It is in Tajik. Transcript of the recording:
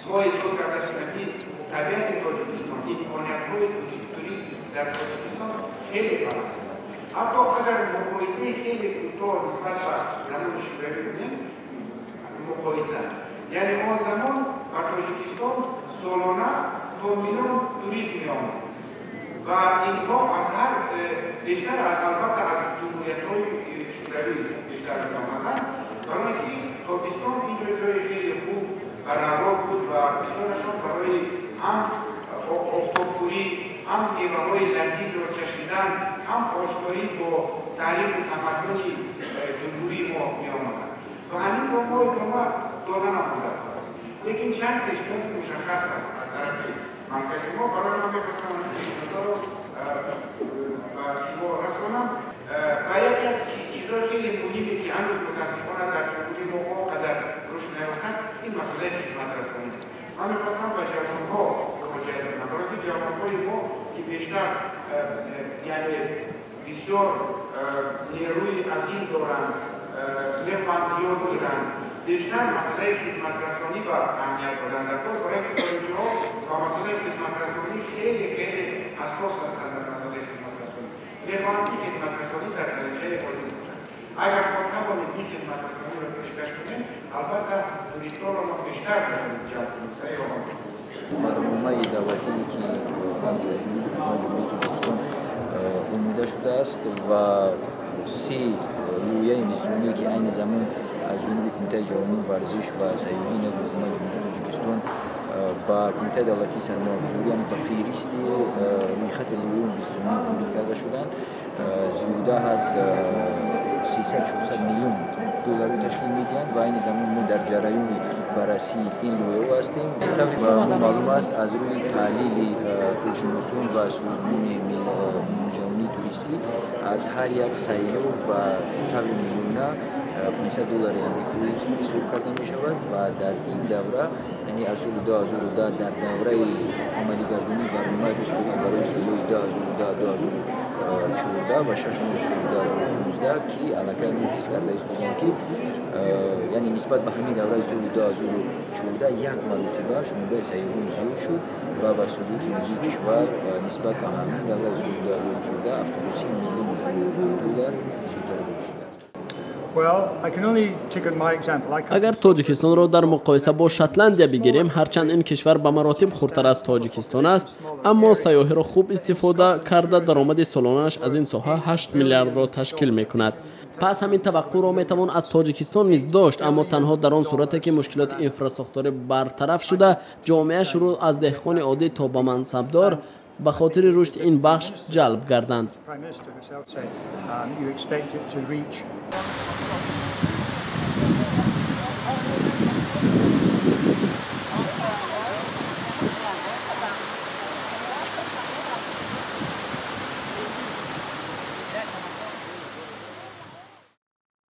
Мо эҳсос карда шудем, ки табиати Тоҷикистон, имкониятҳои туризм дар Тоҷикистон хеле баланд аст. Ҳатто агар муқоисаи хеле кӯтоҳ нисбат ба замони Шӯравӣ кунем, муқоиса, яъне он замон ба Тоҷикистон солона то миллион турист меомад ва инҳо аз ҳар бештар, албатта, аз ҷумҳуриятҳои Шӯравӣ бештар меомаданд, барои ки тобистон инҷо ҷои хеле хуб ва равоб буд ва бисёрашон барои ҳам офтобхӯрӣ, ҳам меваҳои лазизро чашидан, ҳам ошноӣ бо таъриху тамаддуни ҷумҳурии мо меомаданд ва ҳаминро мо идома дода намуда аст. Лекин чанд пешниҳоди мушаххас аст аз тарафи маркази мо. Барои ман мехостам ин пешниҳодҳоро ба шумо расонам. Ва яке аз чизҳои хеле муҳиме, ки ҳанӯз мутаассифона дар ҷумҳурии мо он қадар рушд наёфтааст, ин масъалаи хизматрасонӣ аст. Ман мехостам ба ҷавонҳо муроҷиат кунам, барои ки ҷавонҳои мо, ки бештар, яъне бисёр нерӯи азим доранд, мехоҳанд ёд гиранд, бештар масъалаи хизматрасонӣ ба аҳамият доданд дар кор, барои ки хориҷиҳо ба масъалаи хизматрасонӣ хеле хеле ҳассос ҳастанд. Дар масъалаи хизматрасонӣ мехоҳанд, ки хизматрасонӣ дар дараҷаи олӣ бошад. Агар мо тавонем ин хизматрасониро пешкаш кунем, албатта, туристҳоро мо бештар метавонем ҷалб кунем, сайёҳон. Барномаи давлатие, ки аз ҷониби Ҳукумати Ҷумҳурии Тоҷикистон омода шудааст, ва се лоиҳаи инвеститсионие, ки айни замон аз ҷониби Кумитаи ҷавонон, варзиш ва сайёҳӣ назди Ҳукумати Ҷумҳурии Тоҷикистон ба Кумитаи давлатии сармоягузорӣ, яъне ба феҳристи рӯйхати лоиҳаи инвеститсионӣ ворид карда шуданд, зиёда аз 300-400 миллион долларро ташкил медиҳанд ва айни замон мо дар ҷараёни баррасии ин лоиҳаҳо ҳастем. Тавре ба мо маълум аст, аз рӯи таҳлили коршиносон ва Созмони Умумиҷаҳонии туристӣ, аз ҳар як сайёҳ ба таври миёна 500 доллари амрикоӣ ҳисоб карда мешавад. Ва дар ин давра, яъне аз соли 2010, дар давраи амалигардонии барномаи рушди туризм барои солҳои 2010, 2014 ва 6 моҳи соли 2015, ки аллакай мо ҳис карда истодем, ки яъне нисбат ба ҳамин давраи соли 2014 як маротиба шумораи сайёҳон зиёд шуд ва ба иқтисодиёти миллии кишвар нисбат ба ҳамин давраи соли 2014 73 миллион доллар зиёдтар ворид шудааст. Агар Тоҷикистонро дар муқоиса бо Шотландия бигирем, ҳарчанд ин кишвар ба маротиб хурдтар аз Тоҷикистон аст, аммо сайёҳиро хуб истифода карда, даромади солонааш аз ин соҳа 8 миллиардро ташкил мекунад. Пас ҳамин таваққӯъро метавон аз Тоҷикистон низ дошт, аммо танҳо дар он сурате, ки мушкилоти инфрасохторӣ бартараф шуда, ҷомеа, шурӯъ аз деҳқони оддӣ то ба мансабдор, ба хотири рушди ин бахш ҷалб гарданд. You expect it to reach